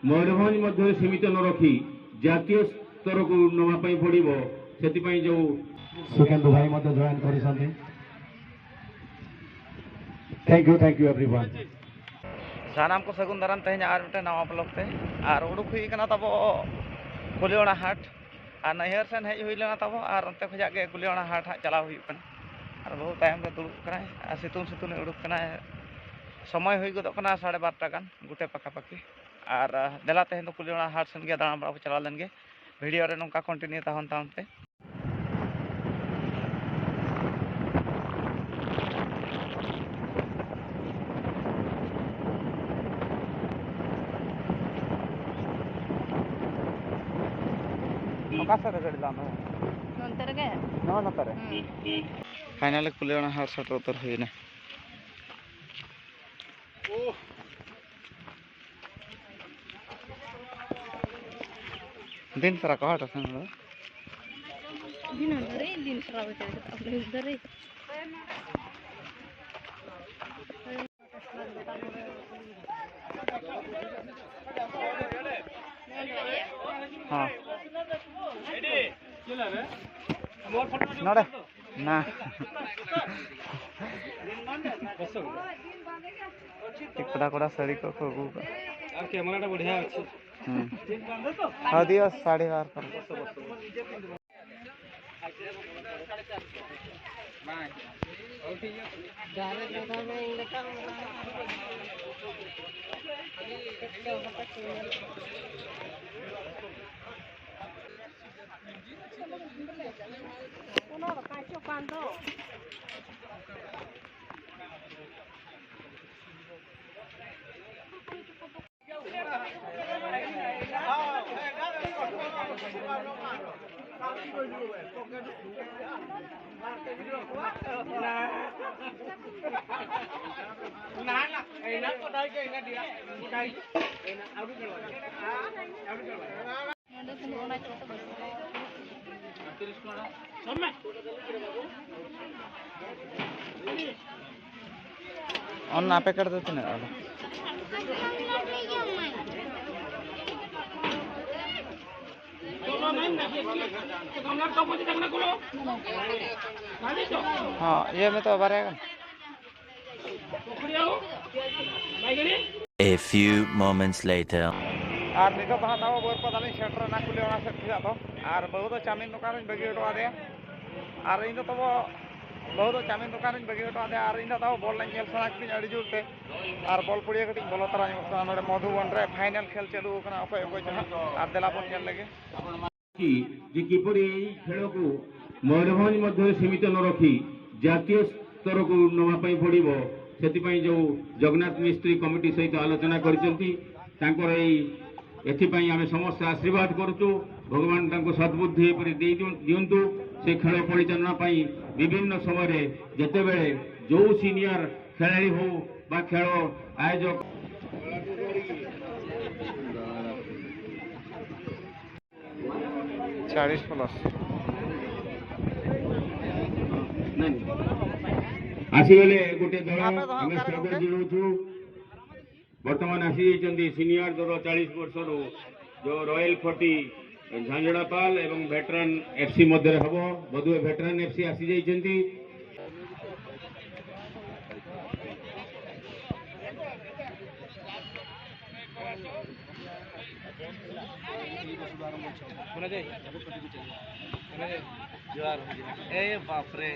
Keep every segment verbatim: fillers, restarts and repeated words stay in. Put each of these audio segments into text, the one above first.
ମୟୂରଭଞ୍ଜ ମଧ୍ୟରେ ସୀମିତ ନ ରଖି ଜାତୀୟ ସ୍ତରକୁ ନେବା ପାଇଁ ପଡ଼ିବ। ସେଥିପାଇଁ ଯେଉଁ ସୁଖେନ୍ଦୁ ଭାଇ ମଧ୍ୟ ଜଏନ୍ କରିଛନ୍ତି। Thank you, thank you everyone. ᱥᱟᱱᱟᱢ ᱠᱚ ᱥᱟᱹᱜᱩᱱ ᱫᱟᱨᱟᱢ ᱛᱮᱦᱮᱧ ᱟᱨ ᱢᱤᱫᱴᱮᱱ ᱱᱟᱣᱟ ᱵᱞᱚᱜ ᱛᱮ᱾ ᱟᱨ ᱩᱰᱩᱠ ᱦᱩᱭ ᱠᱟᱱᱟ ᱛᱟᱵᱚ ᱠᱩᱞᱤᱭᱚᱲᱟ ᱦᱟᱴ, ᱟᱨ ᱱᱟᱹᱭᱦᱟᱹᱨ ᱥᱮᱱ ᱦᱮᱡ ᱦᱩᱭ ᱞᱮᱱᱟ ᱛᱟᱵᱚ, ᱟᱨ ᱚᱱᱛᱮ ᱠᱷᱚᱱᱟᱜ ᱜᱮ ᱠᱩᱞᱤᱭᱚᱲᱟ ᱦᱟᱴ ᱦᱟᱸᱜ ᱪᱟᱞᱟᱣ ᱦᱩᱭᱩᱜ ᱠᱟᱱᱟ᱾ ᱟᱨ ᱵᱟᱹᱦᱩ ᱛᱟᱭᱚᱢ ᱨᱮ ᱫᱩᱲᱩᱵ ᱠᱟᱱᱟᱭ ᱟᱨ ᱥᱤᱛᱩᱝ ᱥᱤᱛᱩᱝ ᱮ ᱩᱰᱩᱠ ᱠᱟᱱᱟᱭ᱾ ᱥᱚᱢᱚᱭ ᱦᱩᱭ ᱜᱚᱫᱚᱜ ᱠᱟᱱᱟ ᱥᱟᱲᱮ ᱵᱟᱨᱚᱴᱟ ᱜᱟᱱ, ᱜᱚᱴᱮ ᱯᱟᱠᱟ ᱯᱟᱠᱤ᱾ ᱟᱨ ᱫᱮᱞᱟ ᱛᱮᱦᱮᱧ ᱫᱚ ᱠᱩᱞᱤᱭᱚᱲᱟ ᱦᱟᱴ ᱥᱮᱱ ᱜᱮ ᱫᱟᱬᱟ ᱵᱟᱲᱟ ᱵᱚ ᱪᱟᱞᱟᱣ ᱞᱮᱱ ᱜᱮ᱾ ᱵᱷᱤᱰᱤᱭᱳ ᱨᱮ ᱱᱚᱝᱠᱟ ᱠᱚᱱᱴᱤᱱᱤᱭᱩ ᱛᱟᱦᱮᱱ ᱛᱟᱵᱚᱱ ᱯᱮ᱾ ᱚᱠᱟ ᱥᱮᱫ ᱨᱮ ᱜᱟᱹᱰᱤ ᱞᱟᱜᱟᱣ ᱢᱮ? ᱱᱚᱱᱛᱮ ᱨᱮᱜᱮ? ᱱᱚᱜᱼᱚ ᱱᱚᱛᱮ ᱨᱮ᱾ ᱦᱩᱸ᱾ ᱯᱷᱟᱭᱱᱟᱞᱤ ᱠᱩᱞᱤᱭᱚᱲᱟ ᱦᱟᱴ ᱥᱮᱴᱮᱨ ᱩᱛᱟᱹᱨ ᱦᱩᱭᱱᱟ᱾ ᱫᱤᱱ ᱥᱟᱨᱟ ᱠᱚ ᱦᱟᱴ ᱟᱥᱮ ᱱᱚᱰᱮ? ᱫᱤᱱᱟᱹᱢ ᱫᱷᱟᱹᱨᱤᱡ, ᱫᱤᱱ ᱥᱟᱨᱟ ᱵᱚᱪᱷᱚᱨ ᱜᱮ ᱛᱟᱵᱚᱱ ᱫᱷᱟᱹᱨᱤᱡ᱾ ᱦᱮᱸ᱾ ᱱᱚᱰᱮ? ᱱᱟ᱾ ᱠᱚᱲᱟ ᱠᱚᱲᱟ ᱥᱟᱹᱲᱤ ᱠᱚᱠᱚ ᱟᱹᱜᱩ ᱟᱠᱟᱫ᱾ ᱟᱨ ᱠᱮᱢᱮᱨᱟ ᱴᱟ ᱵᱟᱲᱷᱤᱭᱟ ᱟᱪᱷᱮ᱾ ᱦᱩᱸ᱾ ᱦᱚ ᱫᱤᱭᱟ ᱥᱟᱲᱤ ᱵᱟᱨ ᱠᱚ᱾ ᱚᱱᱟ ᱯᱮᱠᱮᱴ ᱫᱚ ᱛᱤᱱᱟᱹᱜ ᱟᱫᱚ? ᱦᱚᱸ, ᱤᱭᱟᱹ ᱢᱮ ᱛᱚ, ᱵᱟᱨᱭᱟ ᱜᱟᱱ᱾ A few moments later. ᱟᱨ ᱱᱤᱛᱚᱜ ᱫᱚ ᱦᱟᱸᱜ ᱛᱟᱵᱚ ᱵᱟᱹᱨᱯᱟᱫᱟ ᱞᱤᱧ ᱥᱮᱴᱮᱨ ᱮᱱᱟ ᱠᱩᱞᱤ ᱚᱱᱟ ᱥᱮᱫ ᱠᱷᱚᱱᱟᱜ ᱫᱚ᱾ ᱟᱨ ᱵᱟᱹᱦᱩ ᱫᱚ ᱪᱟᱣᱢᱤᱱ ᱫᱚᱠᱟᱱ ᱨᱤᱧ ᱵᱟᱹᱜᱤ ᱦᱚᱴᱚ ᱟᱫᱮᱭᱟ᱾ ᱟᱨ ᱤᱧ ᱫᱚ ᱛᱟᱵᱚ ᱵᱟᱹᱦᱩ ᱫᱚ ᱪᱟᱣᱢᱤᱱ ᱫᱚᱠᱟᱱ ᱨᱤᱧ ᱵᱟᱹᱜᱤ ᱦᱚᱴᱚ ᱟᱫᱮᱭᱟ᱾ ᱟᱨ ᱤᱧ ᱫᱚ ᱛᱟᱵᱚ ᱵᱚᱞ ᱞᱤᱧ ᱧᱮᱞ ᱥᱟᱱᱟ ᱠᱤᱫᱤᱧᱟ ᱟᱹᱰᱤ ᱡᱳᱨ ᱛᱮ᱾ ᱟᱨ ᱵᱚᱞ ᱯᱩᱲᱤᱭᱟᱹ ᱠᱟᱹᱴᱤᱡ ᱤᱧ ᱵᱚᱞᱚ ᱛᱚᱨᱟ ᱧᱚᱜᱚᱜ ᱠᱟᱱᱟ᱾ ᱱᱚᱰᱮ ᱢᱚᱫᱷᱩᱵᱚᱱ ᱨᱮ ᱯᱷᱟᱭᱱᱮᱞ ᱠᱷᱮᱞ ᱪᱟᱹᱞᱩ ᱟᱠᱟᱱᱟ, ᱚᱠᱚᱭ ᱚᱠᱚᱭ ᱪᱚ ᱦᱟᱸᱜ᱾ ᱟᱨ ᱫᱮᱞᱟ ᱵᱚᱱ ᱧᱮᱞ ᱞᱮᱜᱮ᱾ କି ଯେ କିପରି ଏହି ଖେଳକୁ ମୟୂରଭଞ୍ଜ ମଧ୍ୟରେ ସୀମିତ ନ ରଖି ଜାତୀୟ ସ୍ତରକୁ ନେବା ପାଇଁ ପଡ଼ିବ, ସେଥିପାଇଁ ଯେଉଁ ଜଗନ୍ନାଥ ମିସ୍ତ୍ରୀ କମିଟି ସହିତ ଆଲୋଚନା କରିଛନ୍ତି, ତାଙ୍କର ଏହି, ଏଥିପାଇଁ ଆମେ ସମସ୍ତେ ଆଶୀର୍ବାଦ କରୁଛୁ। ଭଗବାନ ତାଙ୍କୁ ସଦ୍ବୁଦ୍ଧି ଏପରି ଦେଇ ଦିଅ- ଦିଅନ୍ତୁ। ସେ ଖେଳ ପରିଚାଳନା ପାଇଁ ବିଭିନ୍ନ ସମୟରେ ଯେତେବେଳେ ଯେଉଁ ସିନିୟର ଖେଳାଳି ହଉ ବା ଖେଳ ଆୟୋଜକ ଚାଳିଶ ପ୍ଲସ୍। ଆସିଗଲେ ଗୋଟେ ଦଳ। ଆମେ ସ୍ୱାଗତ ଜଣାଉଛୁ। ବର୍ତ୍ତମାନ ଆସିଯାଇଛନ୍ତି ସିନିୟର ଦଳ ଚାଳିଶ ବର୍ଷରୁ, ଯେଉଁ ରୟାଲ ଫର୍ଟି ଝାଞ୍ଜଡ଼ାପାଲ ଏବଂ ଭେଟରାନ ଏଫ୍ସି ମଧ୍ୟରେ ହବ। ବୋଧହୁଏ ଭେଟରାନ ଏଫ୍ସି ଆସିଯାଇଛନ୍ତି। ᱡᱚᱦᱟᱨ᱾ ᱮ ᱵᱟᱯ ᱨᱮ᱾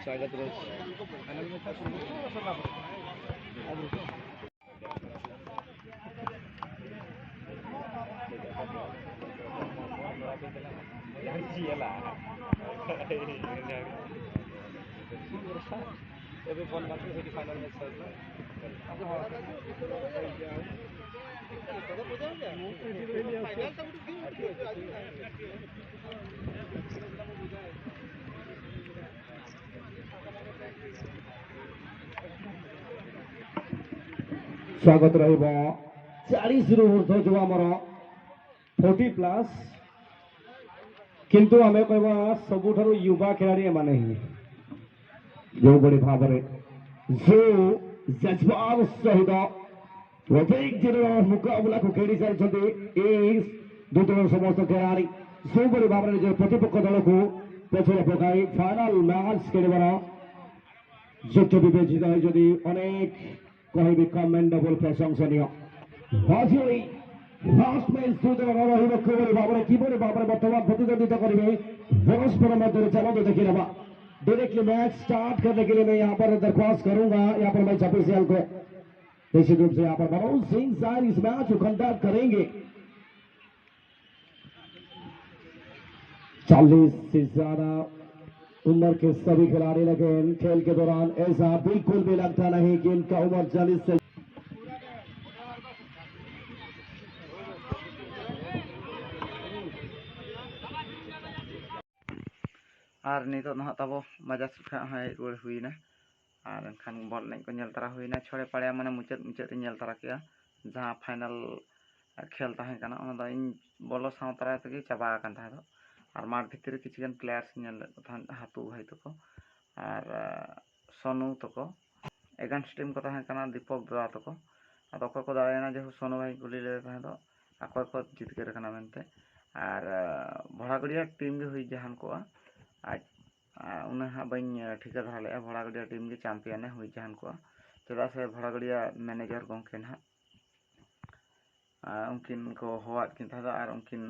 ᱥᱣᱟᱜᱚᱛ ᱨᱚᱦᱩᱪᱷᱤ᱾ ଏବେ ବଲ୍ ମାତ୍ର ସେଠି ଫାଇନାଲ ମ୍ୟାଚ୍ ସରିଲା। ସ୍ୱାଗତ ରହିବ ଚାଳିଶରୁ ଊର୍ଦ୍ଧ୍ୱ, ଯେଉଁ ଆମର ଫୋର୍ଟି ପ୍ଲସ୍, କିନ୍ତୁ ଆମେ କହିବା ସବୁଠାରୁ ଯୁବା ଖେଳାଳି ଏମାନେ ହିଁ। ଯେଉଁଭଳି ଭାବରେ ଯେଉଁ ଜଜବାବ ସହିତ ପ୍ରତ୍ୟେକ ଦିନର ମୁକାବିଲାକୁ କେଳି ଚାଲିଛନ୍ତି ଏଇ দুই দলের সমস্ত খেলোয়াড় সুন্দরভাবে নিজের প্রতিপক্ষ দলকে পেছনে পকাই ফাইনাল ম্যাচ খেলিবার যুদ্ধ বিবেচিত হয় যদি অনেক କହିବି କମେଣ୍ଡେବଲ ପ୍ରଶଂସନୀୟ। ଆଜି ଏହି ଫାଷ୍ଟ ମ୍ୟାଚ ଦୁଇ ଦଳ ରହିବ କିଭଳି ଭାବରେ କିଭଳି ଭାବରେ ବର୍ତ୍ତମାନ ପ୍ରତିଦ୍ୱନ୍ଦିତା କରିବେ ପରସ୍ପର ମଧ୍ୟରେ ଚାଲନ୍ତୁ ଦେଖିନେବା। डायरेक्टली मैच स्टार्ट करने के लिए मैं यहाँ पर दरख्वास्त करूंगा यहाँ पर मैच ऑफिशियल को निश्चित रूप से यहाँ पर मनोज सिंह सर इस मैच को कंडक्ट करेंगे। चालीस से ज्यादा उम्र के सभी खिलाड़ी, लेकिन खेल के दौरान ऐसा बिल्कुल भी लगता नहीं कि इनका उम्र चालीस से ᱟᱨ ᱱᱤᱛᱚᱜ ᱱᱟᱦᱟᱜ ᱛᱟᱵᱚ ᱵᱟᱡᱟᱨ ᱥᱮᱫ ᱠᱷᱚᱱ ᱦᱚᱸ ᱦᱮᱡ ᱨᱩᱣᱟᱹᱲ ᱦᱩᱭᱱᱟ᱾ ᱟᱨ ᱮᱱᱠᱷᱟᱱ ᱵᱚᱞ ᱮᱱᱮᱡ ᱠᱚ ᱧᱮᱞ ᱛᱟᱨᱟ ᱦᱩᱭᱱᱟ᱾ ᱪᱷᱚᱲᱮ ᱯᱟᱲᱮ ᱢᱟᱱᱮ ᱢᱩᱪᱟᱹᱫ ᱢᱩᱪᱟᱹᱫ ᱨᱤᱧ ᱧᱮᱞ ᱛᱟᱨᱟ ᱠᱮᱜᱼᱟ, ᱡᱟᱦᱟᱸ ᱯᱷᱟᱭᱱᱟᱞ ᱠᱷᱮᱞ ᱛᱟᱦᱮᱸ ᱠᱟᱱᱟ᱾ ᱚᱱᱟ ᱫᱚ ᱤᱧ ᱵᱚᱞᱚ ᱥᱟᱶ ᱛᱟᱨᱟ ᱛᱮᱜᱮ ᱪᱟᱵᱟ ᱟᱠᱟᱱ ᱛᱟᱦᱮᱸ ᱫᱚ᱾ ᱟᱨ ᱢᱟᱴᱷ ᱵᱷᱤᱛᱤᱨ ᱨᱮ ᱠᱤᱪᱷᱩ ᱜᱟᱱ ᱯᱞᱮᱭᱟᱨᱥ ᱧᱮᱞ ᱞᱮᱫ ᱠᱚ ᱛᱟᱦᱮᱸᱫ, ᱦᱟᱹᱛᱩ ᱵᱷᱟᱹᱭ ᱛᱟᱠᱚ ᱟᱨ ᱥᱚᱱᱩ ᱛᱟᱠᱚ᱾ ᱮᱜᱮᱱᱥᱴ ᱴᱤᱢ ᱠᱚ ᱛᱟᱦᱮᱸ ᱠᱟᱱᱟ ᱫᱤᱯᱚᱠ ᱫᱟᱫᱟ ᱛᱟᱠᱚ᱾ ᱟᱫᱚ ᱚᱠᱚᱭ ᱠᱚ ᱫᱟᱲᱮᱭᱮᱱᱟ, ᱡᱮᱦᱮᱛᱩ ᱥᱚᱱᱩ ᱵᱷᱟᱭ ᱠᱩᱞᱤ ᱞᱮᱫᱮ ᱛᱟᱦᱮᱸ ᱫᱚ, ᱚᱠᱚᱭ ᱠᱚ ᱡᱤᱛᱠᱟᱹᱨ ᱠᱟᱱᱟ ᱢᱮᱱᱛᱮ᱾ ᱟᱨ ᱵᱷᱚᱲᱟᱜᱟᱹᱲᱤᱭᱟ ᱴᱤᱢ ᱜᱮ ᱦᱩᱭ ᱡᱟᱦᱟᱱ ᱠᱚᱜᱼᱟ᱾ ᱟᱡ ᱩᱱᱟᱹᱜ ᱦᱟᱸᱜ ᱵᱟᱹᱧ ᱴᱷᱤᱠᱟᱹ ᱫᱷᱟᱨᱟ ᱞᱮᱫᱼᱟ, ᱵᱷᱚᱲᱟᱜᱟᱹᱲᱤᱭᱟ ᱴᱤᱢ ᱜᱮ ᱪᱟᱢᱯᱤᱭᱟᱱᱮ ᱦᱩᱭ ᱡᱟᱦᱟᱱ ᱠᱚᱜᱼᱟ᱾ ᱪᱮᱫᱟᱜ ᱥᱮ ᱵᱷᱚᱲᱟᱜᱟᱹᱲᱤᱭᱟ ᱢᱮᱱᱮᱡᱟᱨ ᱜᱚᱢᱠᱮ ᱱᱟᱦᱟᱜ ᱩᱱᱠᱤᱱ ᱠᱚ ᱦᱚᱦᱚᱣᱟᱫ ᱠᱤᱱ ᱛᱟᱦᱮᱸ ᱫᱚ, ᱟᱨ ᱩᱱᱠᱤᱱ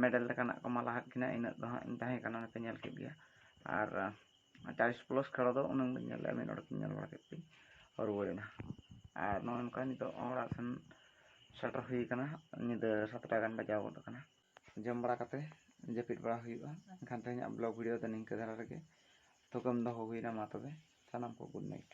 ᱢᱮᱰᱮᱞ ᱞᱮᱠᱟᱱᱟᱜ ᱠᱚ ᱢᱟᱞᱟ ᱟᱫ ᱠᱤᱱᱟ᱾ ᱤᱱᱟᱹᱜ ᱫᱚ ᱦᱟᱸᱜ ᱤᱧ ᱛᱟᱦᱮᱸ ᱠᱟᱱᱟ, ᱚᱱᱟᱛᱮ ᱧᱮᱞ ᱠᱮᱫ ᱜᱮᱭᱟ᱾ ᱟᱨ ᱪᱟᱞᱤᱥ ᱯᱞᱟᱥ ᱠᱷᱮᱲᱚ ᱫᱚ ᱩᱱᱟᱹᱝ ᱵᱟᱹᱧ ᱧᱮᱞ ᱞᱮᱫᱼᱟ, ᱢᱤᱫ ᱚᱰᱚᱠ ᱤᱧ ᱧᱮᱞ ᱵᱟᱲᱟ ᱠᱮᱫ ᱛᱮᱧ ᱨᱩᱣᱟᱹᱲᱮᱱᱟ᱾ ᱟᱨ ᱱᱚᱜᱼᱚ ᱱᱚᱝᱠᱟ ᱱᱤᱛᱚᱜ ᱚᱲᱟᱜ ᱥᱮᱱ ᱥᱮᱴᱮᱨ ᱦᱩᱭ ᱟᱠᱟᱱᱟ᱾ ᱧᱤᱫᱟᱹ ᱥᱟᱛᱴᱟ ᱜᱟᱱ ᱵᱟᱡᱟᱣ ᱜᱚᱫ ᱟᱠᱟᱱᱟ᱾ ᱡᱚᱢ ᱵᱟᱲᱟ ᱠᱟᱛᱮ ᱡᱟᱹᱯᱤᱫ ᱵᱟᱲᱟ ᱦᱩᱭᱩᱜᱼᱟ᱾ ᱮᱱᱠᱷᱟᱱ ᱛᱮᱦᱮᱧᱟᱜ ᱵᱞᱚᱜ ᱵᱷᱤᱰᱤᱭᱳ ᱫᱚ ᱱᱤᱝᱠᱟᱹ ᱫᱷᱟᱨᱟ ᱨᱮᱜᱮ ᱛᱷᱩᱠᱟᱹᱢ ᱫᱚᱦᱚ ᱦᱩᱭᱱᱟ᱾ ᱢᱟ ᱛᱚᱵᱮ ᱥᱟᱱᱟᱢ ᱠᱚ ᱜᱩᱰ ᱱᱟᱭᱤᱴ᱾